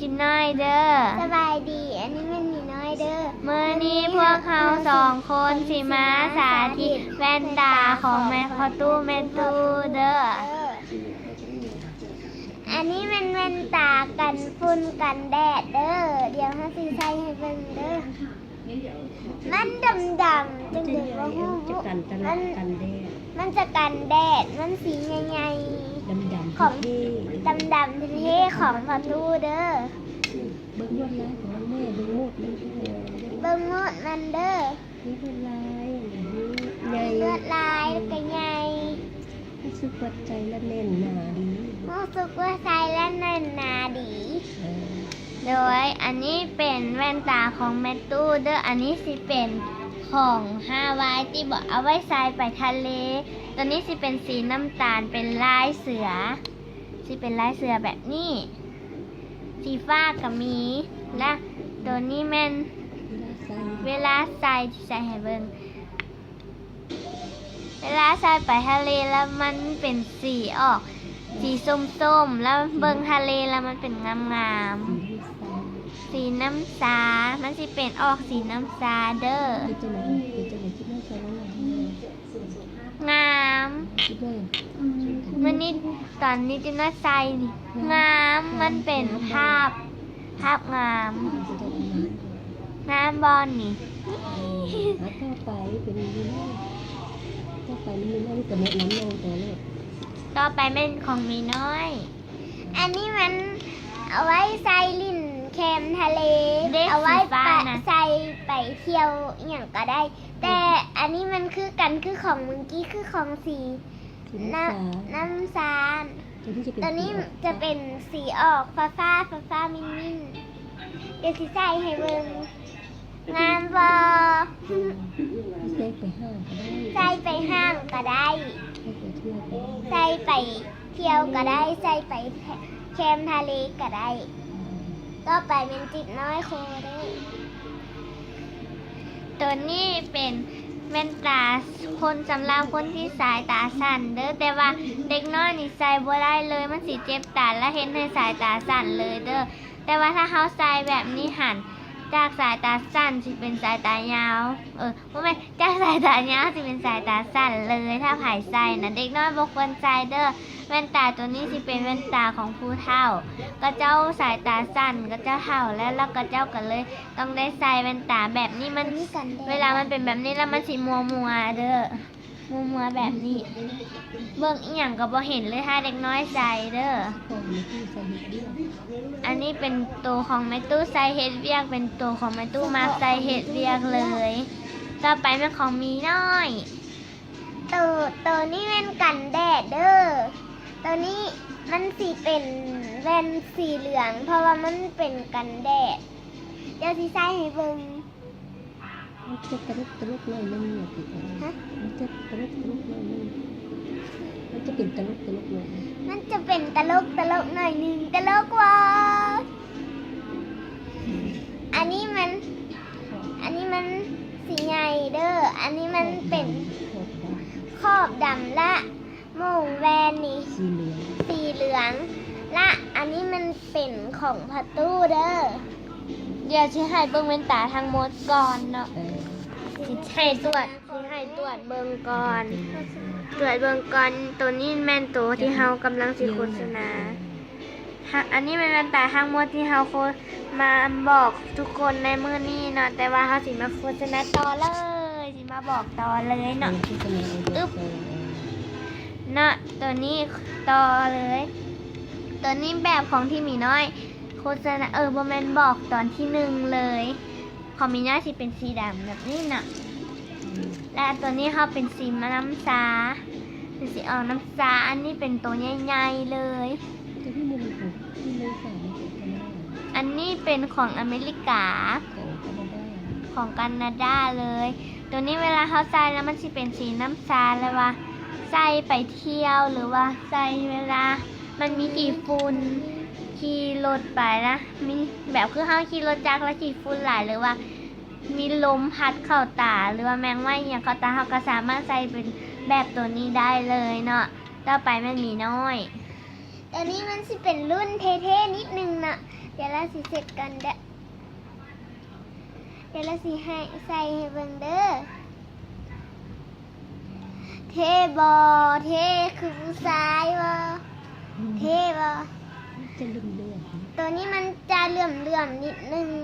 ຈິມນ້ອຍເດີ. ສະບາຍດີ, ອັນນີ້ແມ່ນໝີນ້ອຍເດີ. ມື້ນີ້ພວກເຮົາສອງຄົນຊິມາສາທິດແວ່ນຕາຂອງແມ່ພໍ່ຕູ້ແມ່ຕູ້ເດີ. ອັນນີ້ແມ່ນແວ່ນຕາກັນຝຸ່ນກັນແດດເດີ. ດຽວເຮົາຊິໃສ່ໃຫ້ເບິ່ງເດີ. ມັນດຳໆ ຈັ່ງໃດບໍ່ຮູ້. ມັນຈະກັນຕະຫຼອດ ມັນ ກັນແດດ. ມັນຈະກັນແດດ, ມັນສີໃຫຍ່ໆ ດຳໆ ຂອງ ເທ່ໆ ດຳໆ ເທ່ໆ ຂອງພໍ່ຕູ້ເດີ. ເບິ່ງລວດລາຍຂອງມັນແດ່, ເບິ່ງໂໝດມັນ ເບິ່ງໂໝດມັນເດີ. ມີລວດລາຍ ໃຫຍ່ ມີລວດລາຍ ແລ້ວກໍໃຫຍ່. ຮູ້ສຶກວ່າໃສ່ແລ້ວແໜ້ນໜາດີ. ຮູ້ສຶກວ່າໃສ່ແລ້ວແໜ້ນໜາດີ. ເອີ ໂດຍ ອັນນີ້ເປັນແວ່ນຕາຂອງແມ່ຕູ້ເດີ. ອັນນີ້ຊິເປັນຂອງຮາວາຍ ທີ່ບອກເອົາໄວ້ໃສ່ໄປທະເລ. ໂຕນີ້ຊິເປັນສີນ້ຳຕານ ເປັນລາຍເສືອ, ຊິເປັນລາຍເສືອແບບນີ້. ສີຟ້າກໍມີ. ແລະ ໂຕນີ້ແມ່ນ ເວລາໃສ່ ເວລາໃສ່ ຊິໃສ່ໃຫ້ເບິ່ງ. ເວລາໃສ່ໄປທະເລແລ້ວມັນເປັນສີອອກສີສົ້ມໆ ແລ້ວເບິ່ງທະເລແລ້ວມັນເປັນງາມໆ ສີນ້ຳຊາ. ມັນຊິເປັນອອກສີນ້ຳຊາເດີ. ເປັນຈັ່ງໃດ? ເປັນຈັ່ງໃດ? ຄິດວ່າໃສ່ແລ້ວງາມ. ງາມ. ມື້ນີ້ ຕອນນີ້ຈິມນ້ອຍໃສ່ນີ້ ງາມ. ງາມ. ມັນເປັນພາບ ພາບງາມ. ງາມບໍ່ນີ້? ອ່າ ຕໍ່ໄປເປັນມີນ້ອຍ. ຕໍ່ໄປມີນ້ອຍກໍແນະນຳນ້ອງຕໍ່ເລີຍ. ຕໍ່ໄປແມ່ນຂອງມີນ້ອຍ. ອັນນີ້ມັນເອົາໄວ້ໃສ່ຫຼິ້ນແຄມທະເລ ເດັກ ເອົາໄວ້ ສີຟ້ານະ ໃສ່ໄປທ່ຽວອີ່ຫຍັງກໍໄດ້. ແຕ່ອັນນີ້ມັນຄືກັນ ຄືຂອງມື້ກີ້ ຄືຂອງສີ ສີນ້ຳຊາ ນ້ຳຊາ. ໂຕນີ້ຈະເປັນ ໂຕນີ້ຈະເປັນສີອອກຟ້າໆ ຟ້າໆ ມິ້ນໆ. ດຽວຊິໃສ່ໃຫ້ເບິ່ງ. ງາມບໍ່? ໃສ່ໄປຫ້າງກໍໄດ້ ໃສ່ໄປຫ້າງກໍໄດ້ ໃສ່ໄປທ່ຽວກໍໄດ້ ໃສ່ໄປທ່ຽວກໍໄດ້ ໃສ່ໄປແຄມທະເລກໍໄດ້. ຕໍ່ໄປແມ່ນຈິບນ້ອຍໂຄເດີ. ໂຕນີ້ເປັນແວ່ນຕາຄົນ ສຳລັບຄົນທີ່ສາຍຕາສັ້ນເດີ, ແຕ່ວ່າເດັກນ້ອຍນີ້ໃສ່ບໍ່ໄດ້ເລີຍ, ມັນຊິເຈັບຕາ ແລະ ເຮັດໃຫ້ສາຍຕາສັ້ນເລີຍເດີ. ແຕ່ວ່າຖ້າເຮົາໃສ່ແບບນີ້ຫັ້ນ ຈາກສາຍຕາສັ້ນຊິເປັນສາຍຕາຍາວ, ເອີ ບໍ່ແມ່ນ, ຈາກສາຍຕາຍາວຊິເປັນສາຍຕາສັ້ນເລີຍ. ຖ້າໃຜໃສ່ນະ ເດັກນ້ອຍບໍ່ຄວນໃສ່ເດີ. ແວ່ນຕາໂຕນີ້ຊິເປັນແວ່ນຕາຂອງຜູ້ເຖົ້າ, ເຂົາເຈົ້າສາຍຕາສັ້ນ, ເຂົາເຈົ້າເຖົ້າແລ້ວ ແລ້ວເຂົາເຈົ້າກໍເລີຍຕ້ອງໄດ້ໃສ່ແວ່ນຕາແບບນີ້. ມັນ ເວລາມັນເປັນແບບນີ້ແລ້ວມັນຊິມົວໆເດີ. ມົວໆແບບນີ້ ເບິ່ງອີ່ຫຍັງກໍບໍ່ເຫັນເລີຍ ຖ້າເດັກນ້ອຍໃສ່ເດີ. ອັນນີ້ເປັນໂຕຂອງແມ່ຕູ້ໃສ່ເຮັດວຽກ, ເປັນໂຕຂອງແມ່ຕູ້ມັກໃສ່ເຮັດວຽກເລີຍ. ຕໍ່ໄປແມ່ນຂອງໝີນ້ອຍ. ໂຕ ໂຕນີ້ແມ່ນກັນແດດເດີ. ໂຕນີ້ມັນຊິເປັນແວ່ນສີເຫຼືອງ ເພາະວ່າມັນເປັນກັນແດດ. ດຽວຊິໃສ່ໃຫ້ເບິ່ງ. ມັນຈະຕະຫຼົກຕະຫຼົກໜ້ອຍໜຶ່ງ. ຮະ? ມັນຈະຕະຫຼົກຕະຫຼົກໜ້ອຍໜຶ່ງ. ມັນຈະເປັນຕະຫຼົກຕະຫຼົກໜ້ອຍໜຶ່ງ. ມັນຈະເປັນຕະຫຼົກຕະຫຼົກໜ້ອຍໜຶ່ງ. ຕະຫຼົກຫວາ? ອັນນີ້ມັນ ອັນນີ້ມັນສີໃຫຍ່ເດີ. ອັນນີ້ມັນເປັນຂອບດຳ ຂອບດຳ ແລະ ໂມງແວ່ນນີ້ສີເຫຼືອງ ສີເຫຼືອງ ລະ ອັນນີ້ມັນເປັນຂອງພໍ່ຕູ້ເດີ. ດຽວຊິໃຫ້ເບິ່ງແວ່ນຕາທັງໝົດກ່ອນເນາະ. ເອີ ຊິໃຫ້ຕວດ ຊິໃຫ້ຕວດເບິ່ງກ່ອນ ຕວດເບິ່ງກ່ອນ. ໂຕນີ້ແມ່ນໂຕທີ່ເຮົາກຳລັງຊິໂຄສະນາ. ອັນນີ້ແມ່ນແວ່ນຕາທັງໝົດທີ່ເຮົາໂຄ ມາບອກທຸກຄົນໃນມື້ນີ້ເນາະ, ແຕ່ວ່າເຮົາຊິມາໂຄສະນາຕໍ່ເລີຍ, ຊິມາບອກຕໍ່ເລີຍເນາະ. ອຶບ ເນາະ ໂຕນີ້ຕໍ່ເລີຍ. ໂຕນີ້ແບບຂອງທີ່ໝີນ້ອຍໂຄສະນາ, ເອີ ບໍ່ແມ່ນ ບອກຕອນທີໜຶ່ງເລີຍ. ຂອງໝີນ້ອຍຊິເປັນສີດຳແບບນີ້ນະ, ແລະ ໂຕນີ້ເຮົາເປັນສີນ້ຳຊາ, ເປັນສີອອກນ້ຳຊາ. ອັນນີ້ເປັນໂຕໃຫຍ່ໆເລີຍ. ອັນນີ້ເປັນຂອງອາເມລິກາ, ຂອງການາດາເລີຍ. ໂຕນີ້ເວລາເຮົາໃສ່ແລ້ວມັນຊິເປັນສີນ້ຳຊາ, ແລະ ວ່າໃສ່ໄປທ່ຽວ ຫຼືວ່າໃສ່ເວລາ ມັນມີຂີ້ຝຸ່ນ ຂີ່ລົດໄປນະ, ມີແບບຄືເຮົາຂີ່ລົດຈັກແລ້ວຂີ້ຝຸ່ນຫຼາຍ ຫຼືວ່າມີລົມພັດເຂົ້າຕາ ຫຼືວ່າແມງໄມ້ອີ່ຫຍັງເຂົ້າຕາ, ເຮົາກໍສາມາດໃສ່ເປັນແບບໂຕນີ້ໄດ້ເລີຍເນາະ. ຕໍ່ໄປແມ່ນໝີນ້ອຍ. ໂຕນີ້ມັນຊິເປັນລຸ້ນເທ່ໆນິດໜຶ່ງເນາະ, ດຽວລາວຊິເຊັດກ່ອນເດີ້ ດຽວລາວຊິໃຫ້ໃສ່ໃຫ້ເບິ່ງເດີ້. ເທ່ບໍ່? ເທ່ຄືຜູ້ຊາຍບໍ່? ເທ່ບໍ່? ຈະເຫຼືອມໆ ໂຕນີ້ມັນຈະເຫຼືອມໆນິດໜຶ່ງ.